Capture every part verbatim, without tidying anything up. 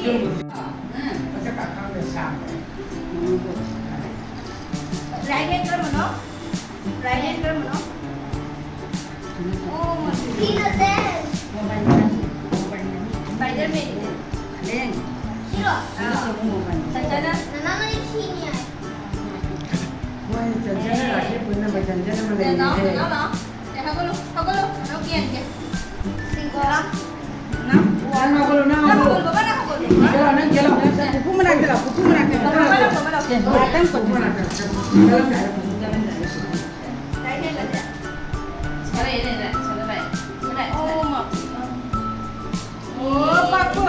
ꯎꯝ꯫ Private ꯀꯔꯝꯕꯅꯣ? Private ꯀꯔꯝꯕꯅꯣ? ꯑꯣ, ꯁꯤꯅꯁꯦ꯫ ꯁ꯭ꯄꯥꯏꯗꯔꯃꯦꯟ꯫ ꯁꯤꯔꯣ? ꯑꯥ꯫ ꯆꯟꯆꯅ? ꯅꯅꯥꯎꯅ ꯁꯤꯅꯤ ꯍꯥꯏ꯫ ꯃꯣꯏ ꯆꯟꯆꯅ ꯔꯥꯀꯦꯕ ꯄꯨꯟꯅ ꯆꯟꯆꯅ ꯑꯃ ꯂꯩꯔꯦ꯫ ꯅꯅꯥꯎ, ꯅꯅꯥꯎ ꯂꯥꯛꯑꯣ꯫ ꯑꯦ, ꯍꯧꯒꯠꯂꯣ, ꯍꯧꯒꯠꯂꯣ, ꯅꯪ ꯀꯤꯍꯟꯒꯦ꯫ ꯁꯤꯒ ꯅꯪ ꯍꯧꯒꯠꯂꯣ, ꯅꯪ ꯅꯪ ꯍꯧꯒꯠꯂꯣ꯫ ꯍꯧꯒꯠꯂꯣ, ꯕꯕꯥ, ꯅꯪ ꯍꯧꯒꯠꯂꯣ꯫ ꯆꯦꯜꯂꯣ, ꯅꯪ ꯆꯦꯜꯂꯣ꯫ ꯄꯨꯄꯨ ꯃꯅꯥꯛꯇ ꯂꯥꯛꯑꯣ, ꯄꯨꯄꯨ ꯃꯅꯥꯛꯇ ꯂꯥꯛꯑꯣ꯫ ꯕꯕꯥ, ꯕꯕꯥ, ꯕꯕꯥ, ꯕꯕꯥ꯫ ꯉꯥꯛꯇꯪ ꯄꯨꯄꯨ ꯃꯅꯥꯛꯇ ꯂꯥꯛꯑꯣ꯫ ꯀꯥꯏ ꯂꯩꯔꯒꯦ? ꯁꯥꯟꯅꯔꯦ, ꯂꯩꯔꯦ, ꯁꯥꯟꯅꯔꯦ꯫ ꯁꯥꯟꯅꯔꯦ, ꯁꯥꯟꯅꯔꯦ꯫ ꯑꯣ, ꯃꯥ꯫ ꯑꯣ, ꯄꯥꯛꯀꯨ꯫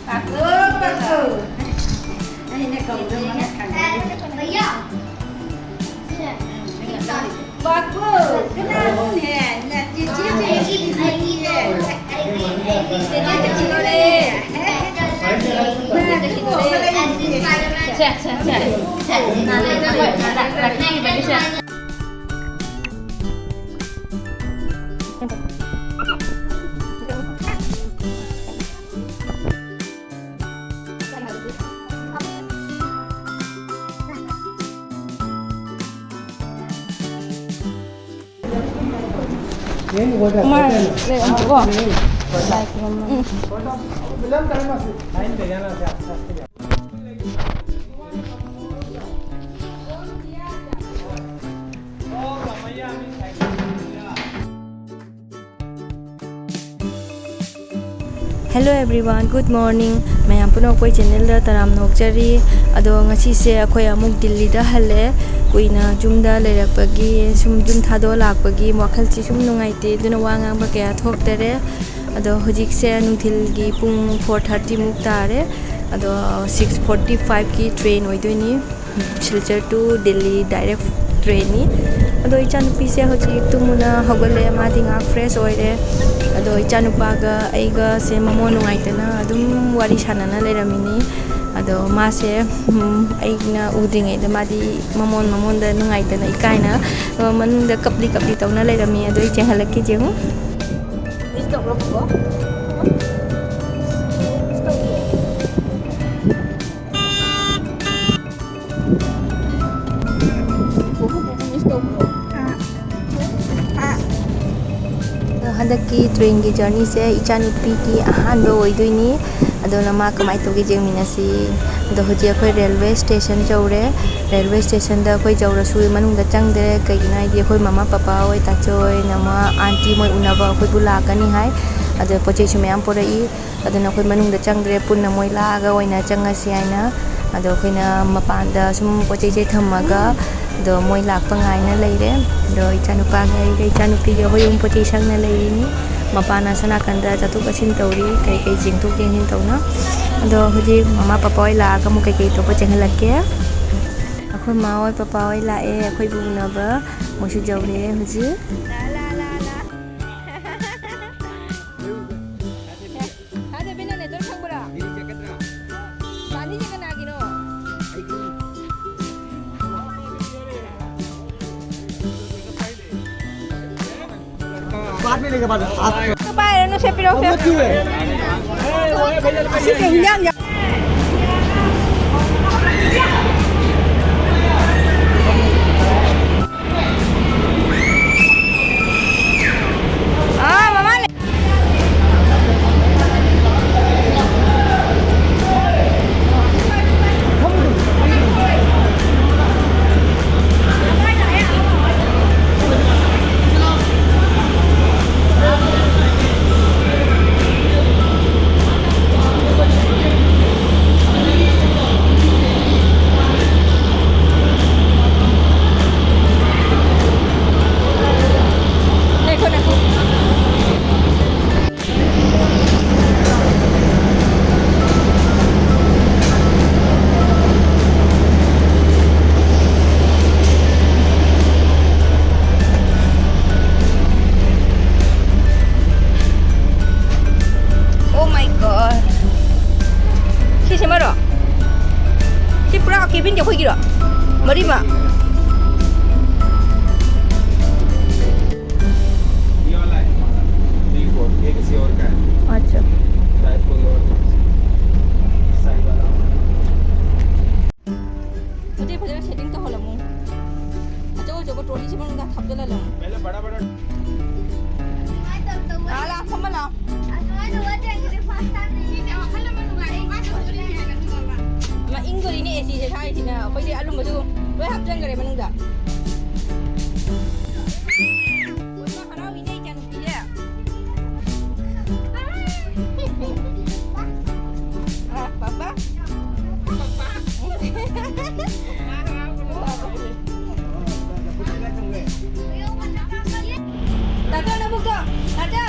ꯄꯥꯛꯀꯨ, ꯄꯥꯛꯀꯨ꯫ ꯑꯩꯅ ꯀꯧꯕꯗ ꯃꯥꯅ ꯈꯪꯉꯦ꯫ ꯄꯥꯛꯀꯨ, ꯀꯅꯥꯅꯣꯅꯦ? ꯅꯆꯦ ꯆꯦ ꯆꯦ ꯆꯦ ꯆꯦ ꯆꯦ ꯆꯦ ꯆꯦ ꯆꯦ꯫ ꯁꯦ, ꯁꯦ, ꯁꯦ, ꯁꯦ꯫ ꯅꯥꯟꯅ ꯂꯩꯊꯣꯛꯑꯣ, ꯅꯥꯟꯅ꯫ ꯂꯛꯅꯈꯤꯕꯒꯤ ꯁꯦ꯫ ꯃꯥ ꯂꯩꯔꯝꯃꯣꯀꯣ꯫ ꯂꯥꯏ ꯈꯨꯔꯨꯝꯃꯣ꯫ ꯎꯝ꯫ Hello everyone, good morning. ꯃꯌꯥꯝ ꯄꯨꯝꯅꯃꯛ ꯑꯩꯈꯣꯏ channelꯗ ꯇꯔꯥꯝꯅ ꯑꯣꯛꯆꯔꯤ꯫ ꯑꯗꯣ ꯉꯁꯤꯁꯦ ꯑꯩꯈꯣꯏ ꯑꯃꯨꯛ ꯗꯤꯜꯂꯤꯗ ꯍꯜꯂꯦ꯫ ꯀꯨꯏꯅ ꯌꯨꯝꯗ ꯂꯩꯔꯛꯄꯒꯤ, ꯁꯨꯝ ꯌꯨꯝ ꯊꯥꯗꯣꯛꯑ ꯂꯥꯛꯄꯒꯤ ꯋꯥꯈꯜꯁꯤ ꯁꯨꯝ ꯅꯨꯡꯉꯥꯏꯇꯦ, ꯑꯗꯨꯅ ꯋꯥ ꯉꯥꯡꯕ ꯀꯌꯥ ꯊꯣꯛꯇꯔꯦ꯫ ꯑꯗꯣ ꯍꯧꯖꯤꯛꯁꯦ ꯅꯨꯡꯊꯤꯜꯒꯤ ꯄꯨꯡ four thirty ꯃꯨꯛ ꯇꯥꯔꯦ꯫ ꯑꯗꯣ six forty fiveꯀꯤ train ꯑꯣꯏꯗꯣꯏꯅꯤ꯫ Silchar to Delhi direct trainꯅꯤ꯫ ꯑꯗꯣ ꯏꯆꯥꯅꯨꯄꯤꯁꯦ ꯍꯧꯖꯤꯛ ꯇꯨꯝꯃꯨꯅ ꯍꯧꯒꯠꯂꯦ, ꯃꯥꯗꯤ ꯉꯥꯏꯍꯥꯛ fresh ꯑꯣꯏꯔꯦ꯫ ꯑꯗꯣ ꯏꯆꯥꯅꯨꯄꯥꯒ ꯑꯩꯒꯁꯦ ꯃꯃꯣꯟ ꯅꯨꯡꯉꯥꯏꯇꯅ ꯑꯗꯨꯝ ꯋꯥꯔꯤ ꯁꯥꯟꯅꯅ ꯂꯩꯔꯝꯃꯤꯅꯤ꯫ ꯑꯗꯣ ꯃꯥꯁꯦ, ꯎꯝ, ꯑꯩꯅ ꯎꯗ꯭ꯔꯤꯉꯩꯗ ꯃꯥꯗꯤ ꯃꯃꯣꯟ ꯃꯃꯣꯟꯗ ꯅꯨꯡꯉꯥꯏꯇꯅ ꯏꯀꯥꯏꯅ, ꯑ, ꯃꯅꯨꯡꯗ ꯀꯞꯂꯤ ꯀꯞꯂꯤ ꯇꯧꯅ ꯂꯩꯔꯝꯃꯤ꯫ ꯑꯗꯣ ꯑꯩ ꯆꯦꯟꯍꯜꯂꯛꯀꯦ, ꯌꯦꯡꯉꯨ꯫ Miss ꯇꯧꯕ꯭ꯔꯣ, ꯕꯣꯕꯣ? Miss ꯇꯧꯕ꯭ꯔꯣ? ꯍꯟꯗꯛꯀꯤ ꯇ꯭ꯔꯦꯟꯒꯤ ꯖꯔꯅꯤꯁꯦ ꯏꯆꯥꯅꯨꯄꯤꯒꯤ ꯑꯍꯥꯟꯕ ꯑꯣꯏꯗꯣꯏꯅꯤ꯫ ꯑꯗꯨꯅ ꯃꯥ ꯀꯃꯥꯏꯅ ꯇꯧꯒꯦ ꯌꯦꯡꯃꯤꯟꯅꯁꯤ꯫ ꯑꯗꯣ ꯍꯧꯖꯤꯛ ꯑꯩꯈꯣꯏ ꯔꯦꯜꯋꯦ ꯁ꯭ꯇꯦꯁꯟ ꯌꯧꯔꯦ꯫ ꯔꯦꯜꯋꯦ ꯁ꯭ꯇꯦꯁꯟꯗ ꯑꯩꯈꯣꯏ ꯌꯧꯔꯁꯨ ꯃꯅꯨꯡꯗ ꯆꯪꯗ꯭ꯔꯦ꯫ ꯀꯩꯒꯤꯅꯣ ꯍꯥꯏꯗꯤ ꯑꯩꯈꯣꯏ ꯃꯃꯥ ꯄꯄꯥ ꯍꯣꯏ, ꯇꯥꯆꯧ ꯍꯣꯏ, ꯅꯃꯥ, ꯑꯥꯟꯇꯤ ꯃꯣꯏ ꯎꯅꯕ ꯑꯩꯈꯣꯏꯕꯨ ꯂꯥꯛꯀꯅꯤ ꯍꯥꯏ꯫ ꯑꯗꯣ ꯄꯣꯠ ꯆꯩꯁꯨ ꯃꯌꯥꯝ ꯄꯨꯔꯛꯏ꯫ ꯑꯗꯨꯅ ꯑꯩꯈꯣꯏ ꯃꯅꯨꯡꯗ ꯆꯪꯗ꯭ꯔꯦ꯫ ꯄꯨꯟꯅ ꯃꯣꯏ ꯂꯥꯛꯑꯒ ꯑꯣꯏꯅ ꯆꯪꯉꯁꯤ ꯍꯥꯏꯅ꯫ ꯑꯗꯣ ꯑꯩꯈꯣꯏꯅ ꯃꯄꯥꯟꯗ ꯁꯨꯝ ꯄꯣꯠ ꯆꯩꯁꯦ ꯊꯝꯃꯒ, ꯑꯗꯣ ꯃꯣꯏ ꯂꯥꯛꯄ ꯉꯥꯏꯅ ꯂꯩꯔꯦ꯫ ꯑꯗꯣ ꯏꯆꯥꯅꯨꯄꯥꯒ ꯑꯩꯒ, ꯏꯆꯥꯅꯨꯄꯤꯒ ꯑꯩꯈꯣꯏ ꯑꯍꯨꯝ ꯄꯣꯠ ꯆꯩ ꯁꯪꯅ ꯂꯩꯔꯤꯅꯤ꯫ ꯃꯄꯥꯟ ꯑꯁꯣꯝ ꯅꯥꯀꯟꯗ ꯆꯠꯊꯣꯛ ꯆꯠꯁꯤꯟ ꯇꯧꯔꯤ, ꯀꯩꯀꯩ ꯆꯦꯡꯊꯣꯛ ꯆꯦꯟꯁꯤꯟ ꯇꯧꯅ꯫ ꯑꯗꯣ ꯍꯧꯖꯤꯛ ꯃꯃꯥ ꯄꯄꯥ ꯍꯣꯏ ꯂꯥꯛꯑꯒ ꯑꯃꯨꯛ ꯀꯩꯀꯩ ꯑꯇꯣꯞꯄ ꯆꯦꯟꯍꯜꯂꯛꯀꯦ꯫ ꯑꯩꯈꯣꯏ ꯃꯥ ꯍꯣꯏ ꯄꯄꯥ ꯍꯣꯏ ꯂꯥꯛꯑꯦ, ꯑꯩꯈꯣꯏꯕꯨ ꯎꯅꯕ꯫ ꯃꯣꯏꯁꯨ ꯌꯧꯔꯛꯑꯦ ꯍꯧꯖꯤꯛ꯫ ꯍꯥ, ꯗꯦꯕꯤꯅ ꯅꯦꯇꯣꯔ ꯈꯪꯕ꯭ꯔꯥ? ꯄꯥꯅꯤꯁꯦ ꯀꯅꯥꯒꯤꯅꯣ? ꯄꯥꯏꯔꯅꯨ, ꯁꯦ ꯄꯤꯔꯛꯑꯣ, ꯁꯦ꯫ ꯑꯁꯤꯁꯦ ꯍꯤꯟꯖꯥꯡ ꯌꯥꯝ ꯑꯥ, ꯃꯃꯥꯅꯦ꯫ Oh my God. ꯁꯤꯁꯦ ꯃꯔꯣ? ꯁꯤ ꯄꯨꯔꯥ cabin ꯁꯦ ꯑꯩꯈꯣꯏꯒꯤꯔꯣ? ꯃꯔꯤꯃꯛ? ये वाला है हमारा। थ्री फोर, ये किसी और का है। अच्छा। शायद कोई और का है। साइड वाला हमारा। ꯐꯖꯩ, ꯐꯖꯅ setting ꯇꯧꯍꯜꯂꯝꯃꯨ꯫ ꯑꯆꯧ ꯑꯆꯧꯕ trolley ꯁꯤ ꯃꯅꯨꯡꯗ ꯍꯥꯞꯆꯜꯍꯜꯂꯝꯃꯨ꯫ पहले बड़ा बड़ा। ꯁꯤꯁꯦ ꯊꯥꯏꯁꯤꯅ ꯑꯩꯈꯣꯏꯗꯤ ꯑꯂꯨꯝꯕꯁꯨ ꯂꯣꯏ ꯍꯥꯞꯆꯟꯈ꯭ꯔꯦ ꯃꯅꯨꯡꯗ꯫ ꯍꯣꯏ, ꯃꯥ ꯍꯔꯥꯎꯏꯅꯦ ꯏꯆꯥꯅꯨꯄꯤꯁꯦ꯫ ꯑ, ꯄꯥꯄꯥ꯫ ꯄꯥꯄꯥ꯫ ꯇꯥꯇꯣ ꯅꯕꯨꯛꯇꯣ꯫ ꯇꯥꯇꯣ꯫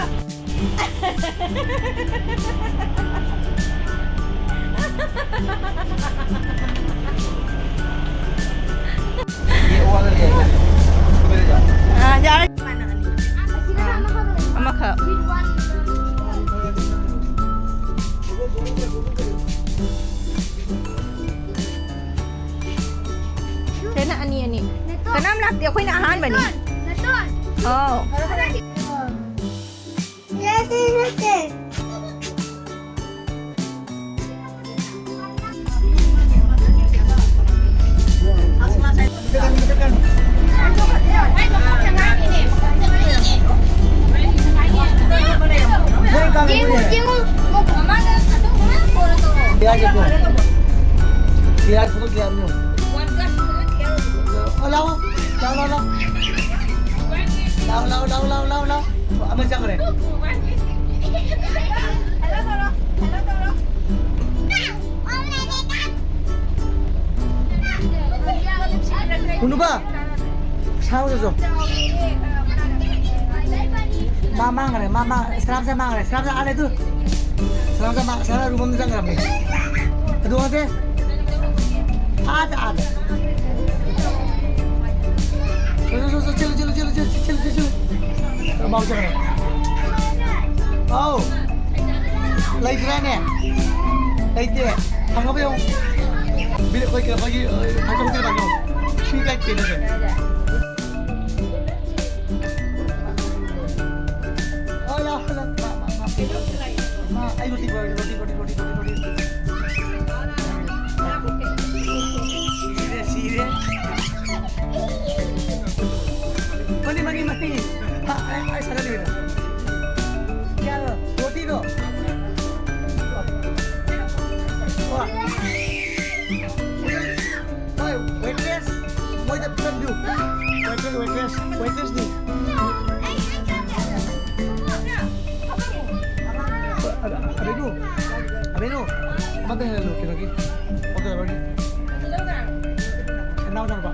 ꯑꯥ, ꯌꯥꯔꯦ꯫ ꯑꯥ, ꯑꯃꯈꯛ꯫ ꯁꯤꯅ ꯑꯅꯤ ꯑꯅꯤ꯫ ꯀꯅꯥꯝ ꯂꯥꯛꯇꯦ, ꯑꯩꯈꯣꯏꯅ ꯑꯍꯥꯟꯕꯅꯤ꯫ ꯑꯧ꯫ ꯄꯤꯌꯥꯁ ꯐꯨꯠꯂ ꯀꯌꯥꯝꯅꯣ? ꯑꯣ, ꯂꯥꯛꯑꯣ꯫ ꯂꯥꯛꯑꯣ, ꯂꯥꯛꯑꯣ, ꯂꯥꯛꯑꯣ꯫ ꯂꯥꯛꯑꯣ, ꯂꯥꯛꯑꯣ, ꯂꯥꯛꯑꯣ, ꯂꯥꯛꯑꯣ, ꯂꯥꯛꯑꯣ꯫ ꯑꯃ ꯆꯪꯈ꯭ꯔꯦ꯫ ꯎꯅꯨꯕ, ꯁꯥꯎꯔꯁꯨ꯫ ꯃꯥ ꯃꯥꯡꯈ꯭ꯔꯦ, ꯃꯥ ꯃꯥꯡꯈ꯭ꯔꯦ꯫ ꯁꯔꯥꯞꯁꯦ ꯃꯥꯡꯈ꯭ꯔꯦ꯫ ꯁꯔꯥꯞꯁꯦ ꯑꯥ ꯂꯩ ꯑꯗꯨ꯫ ꯁꯔꯥꯞꯁꯦ ꯃꯥ, ꯁꯔꯥꯞ ꯔꯨꯝ ꯑꯃꯗ ꯆꯪꯈ꯭ꯔꯕꯅꯤ꯫ ꯑꯗꯨ ꯅꯠꯇꯦ꯫ ꯑꯥꯗ, ꯑꯥꯗ꯫ ꯆꯠꯂꯨ, ꯆꯠꯂꯨ, ꯆꯠꯂꯨ꯫ ꯃꯥꯎ ꯆꯠꯈ꯭ꯔꯦ꯫ ꯑꯥꯎ꯫ ꯂꯩꯇ꯭ꯔꯥꯅꯦ? ꯂꯩꯇꯦ꯫ ꯍꯪꯉꯕ ꯌꯦꯡꯉꯨ꯫ ꯕꯤꯜ ꯑꯩꯈꯣꯏ ꯀꯩꯅꯣꯒꯤ, ꯑ, ꯊꯥꯡꯖꯧ ꯍꯣꯇꯦꯜ ꯃꯥꯡꯉꯦ꯫ ꯁꯤ ꯀꯥꯏ ꯀꯩꯅꯣꯁꯦ? ꯑꯣ, ꯂꯥꯎ, ꯂꯥꯎ, ꯂꯥꯎ, ꯂꯥꯎ, ꯂꯥꯎ꯫ ꯃꯥ, ꯑꯩ ꯔꯣꯇꯤ ꯄꯨꯔꯛꯑꯒꯦ, ꯔꯣꯇꯤ, ꯔꯣꯇꯤ, ꯔꯣꯇꯤ, ꯔꯣꯇꯤ, ꯔꯣꯇꯤ꯫ ꯁꯤꯔꯦ, ꯁꯤꯔꯦ꯫ ꯃꯅꯤ, ꯃꯅꯤ, ꯃꯅꯤ꯫ ꯑ, ꯑ, ꯑ, ꯁꯥꯟꯅꯔꯤꯕꯅꯤ꯫ ꯌꯥꯔꯣ, ꯔꯣꯇꯤꯗꯣ꯫ ꯋꯥ꯫ Waitress ni. ꯑ, ꯑ, ꯑꯕꯦꯅꯨ, ꯑꯕꯦꯅꯨ, ꯑꯃꯇ ꯍꯦꯜꯍꯜꯂꯨ ꯀꯩꯅꯣꯒꯤ, ꯑꯣꯇꯣ ꯗ꯭ꯔꯥꯏꯚꯔꯒꯤ꯫ ꯁꯅꯥ ꯃꯆꯥꯅꯨꯄꯥ꯫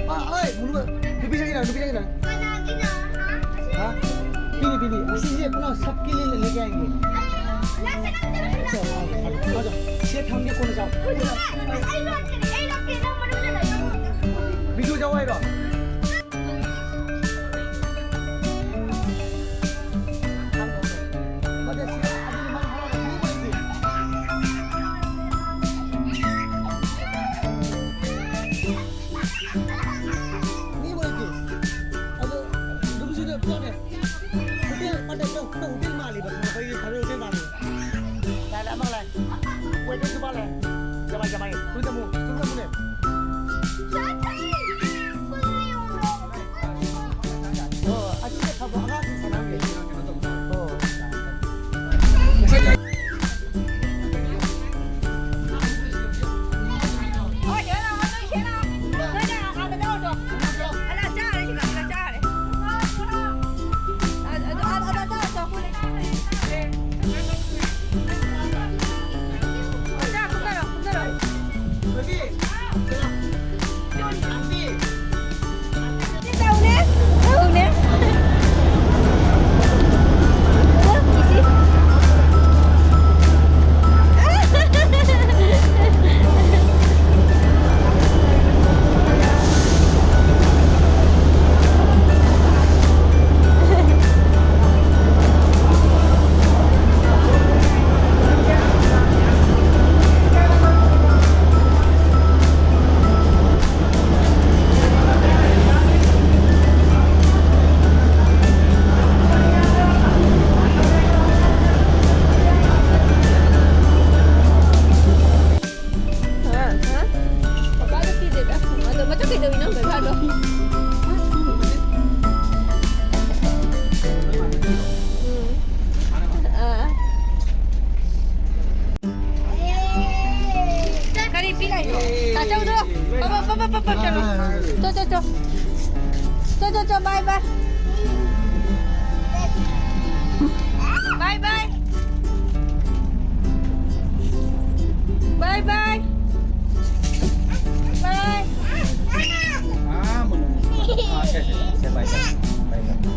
ꯑ, ꯑꯩ, ꯃꯨꯅꯨ, ꯅꯨꯄꯤ ꯆꯪꯉꯤꯔ, ꯅꯨꯄꯤ ꯆꯪꯉꯤꯔ꯫ ꯍꯥ? ꯄꯤꯅꯤ, ꯄꯤꯅꯤ꯫ ꯑꯁꯤꯁꯦ ꯄꯨꯔꯥ ꯁꯕꯀꯤ ꯂꯤꯌꯦ ꯂꯦꯀꯦ ꯑꯥꯌꯦꯡꯒꯦ꯫ ꯆꯥꯎ, ꯆꯥꯎ, ꯆꯥꯎ, ꯆꯥꯎ꯫ ꯁꯤꯗ ꯊꯝꯒꯦ, ꯀꯣꯟꯅ ꯆꯥꯎ꯫ ꯚꯤꯗꯤꯑꯣ ꯌꯥꯎ ꯍꯥꯏꯔꯣ? ꯃꯤ ꯑꯣꯏꯗꯦ꯫ ꯑꯗꯣ ꯑꯗꯨꯝ ꯁꯤꯗ ꯆꯠꯂꯦ꯫ ꯍꯣꯇꯦꯜ, ꯍꯣꯇꯦꯜ, ꯍꯣꯇꯦꯜ ꯃꯥꯜꯂꯤꯕ, ꯑꯩꯈꯣꯏꯒꯤ ꯊꯔꯣꯏ ꯍꯣꯇꯦꯜ ꯃꯥꯜꯂꯤꯕ꯫ ꯂꯥꯛꯑꯦ, ꯑꯃ ꯂꯥꯛꯑꯦ꯫ ꯋꯦꯇꯔꯁꯨ ꯃꯥ ꯂꯥꯛꯑꯦ꯫ ꯖꯃꯥꯏ, ꯖꯃꯥꯏ꯫ ꯁꯨꯝ ꯆꯪꯉꯨꯅꯦ꯫ ꯁꯨꯝ ꯆꯪꯉꯨꯅꯦ꯫ ꯑꯣ, ꯑꯁꯤꯗ ꯊꯝꯃꯣ, ꯑꯉꯥꯡꯁꯤꯡ ꯁꯥꯟꯅꯍꯟꯒꯦ꯫ ꯑꯣ꯫ ꯍꯥ? ꯍꯥ? ꯄꯄꯥꯗꯣ ꯄꯤꯗꯦꯗ꯫ ꯑꯗꯣ ꯃꯆꯥ ꯀꯩꯗꯧꯔꯤꯅꯣ ꯍꯪꯕ ꯏꯝꯐꯥꯜꯗꯣ? ꯎꯝ꯫ ꯑꯥ꯫ ꯀꯔꯤ ꯄꯤꯔꯛꯏꯅꯣ? ꯇꯥꯆꯧꯗꯣ꯫ ꯄꯞ, ꯄꯞ, ꯄꯞ, ꯄꯞ, ꯄꯞ ꯆꯠꯂꯣ꯫ ꯆꯣ, ꯆꯣ, ꯆꯣ꯫ ꯆꯣ, ꯆꯣ, ꯆꯣ, bye, bye. Bye, bye. Bye, bye. Bye. Ah, bueno. Ah, sí, sí, sí, bye, bye. Bye, bye.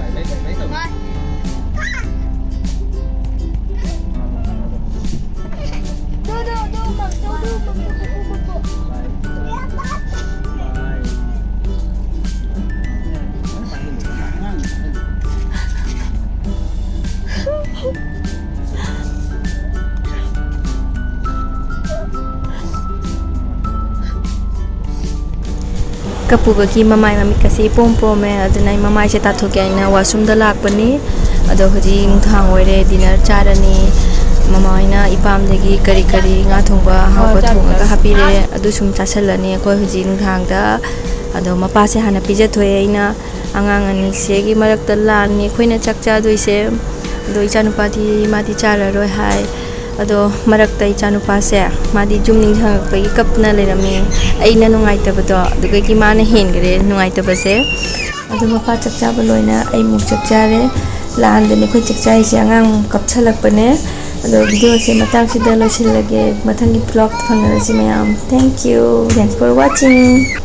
Bye, bye, bye, bye. Bye. ꯀꯞꯄꯨꯕꯒꯤ ꯃꯃꯥꯏ ꯃꯃꯤꯠꯀꯁꯦ ꯏꯄꯣꯝ ꯄꯣꯝꯃꯦ꯫ ꯑꯗꯨꯅ ꯑꯩ ꯃꯃꯥꯏꯁꯦ ꯇꯥꯊꯣꯛꯀꯦ ꯍꯥꯏꯅ washroomꯗ ꯂꯥꯛꯄꯅꯤ꯫ ꯑꯗꯣ ꯍꯧꯖꯤꯛ ꯅꯨꯡꯗꯥꯡ ꯑꯣꯏꯔꯦ, dinner ꯆꯥꯔꯅꯤ꯫ ꯃꯃꯥ ꯍꯣꯏꯅ ꯏꯄꯥꯝꯗꯒꯤ ꯀꯔꯤ ꯀꯔꯤ ꯉꯥ ꯊꯣꯡꯕ ꯑꯍꯥꯎꯕ ꯊꯣꯡꯉꯒ ꯍꯥꯞꯄꯤꯔꯦ, ꯑꯗꯨ ꯁꯨꯝ ꯆꯥꯁꯜꯂꯅꯤ ꯑꯩꯈꯣꯏ ꯍꯧꯖꯤꯛ ꯅꯨꯡꯗꯥꯡꯗ꯫ ꯑꯗꯣ ꯃꯄꯥꯁꯦ ꯍꯥꯟꯅ ꯄꯤꯖꯊꯣꯛꯑꯦ ꯑꯩꯅ꯫ ꯑꯉꯥꯡ ꯑꯅꯤꯁꯤꯒꯤ ꯃꯔꯛꯇ ꯂꯥꯟꯅꯤ ꯑꯩꯈꯣꯏꯅ ꯆꯥꯛ ꯆꯥꯗꯣꯏꯁꯦ꯫ ꯑꯗꯣ ꯏꯆꯥꯅꯨꯄꯥꯗꯤ ꯃꯥꯗꯤ ꯆꯥꯔꯔꯣꯏ ꯍꯥꯏ꯫ ꯑꯗꯣ ꯃꯔꯛꯇ ꯏꯆꯥꯅꯨꯄꯥꯁꯦ ꯃꯥꯗꯤ ꯌꯨꯝ ꯅꯤꯡꯁꯤꯡꯉꯛꯄꯒꯤ ꯀꯞꯅ ꯂꯩꯔꯝꯃꯤ꯫ ꯑꯩꯅ ꯅꯨꯡꯉꯥꯏꯇꯕꯗꯣ ꯑꯗꯨꯗꯒꯤ ꯃꯥꯅ ꯍꯦꯟꯈ꯭ꯔꯦ ꯅꯨꯡꯉꯥꯏꯇꯕꯁꯦ꯫ ꯑꯗꯣ ꯃꯄꯥ ꯆꯥꯛ ꯆꯥꯕ ꯂꯣꯏꯅ ꯑꯩ ꯑꯃꯨꯛ ꯆꯥꯛ ꯆꯥꯔꯦ꯫ ꯂꯥꯟꯗꯅꯤ ꯑꯩꯈꯣꯏ ꯆꯥꯛ ꯆꯥꯔꯤꯁꯦ, ꯑꯉꯥꯡ ꯑꯃꯨꯛ ꯀꯞꯁꯜꯂꯛꯄꯅꯦ꯫ ꯑꯗꯣ videoꯁꯦ ꯃꯇꯥꯡꯁꯤꯗ ꯂꯣꯏꯁꯤꯜꯂꯒꯦ꯫ ꯃꯊꯪꯒꯤ vlog ꯐꯪꯅꯔꯁꯤ ꯃꯌꯥꯝ꯫ Thank you. Thanks for watching.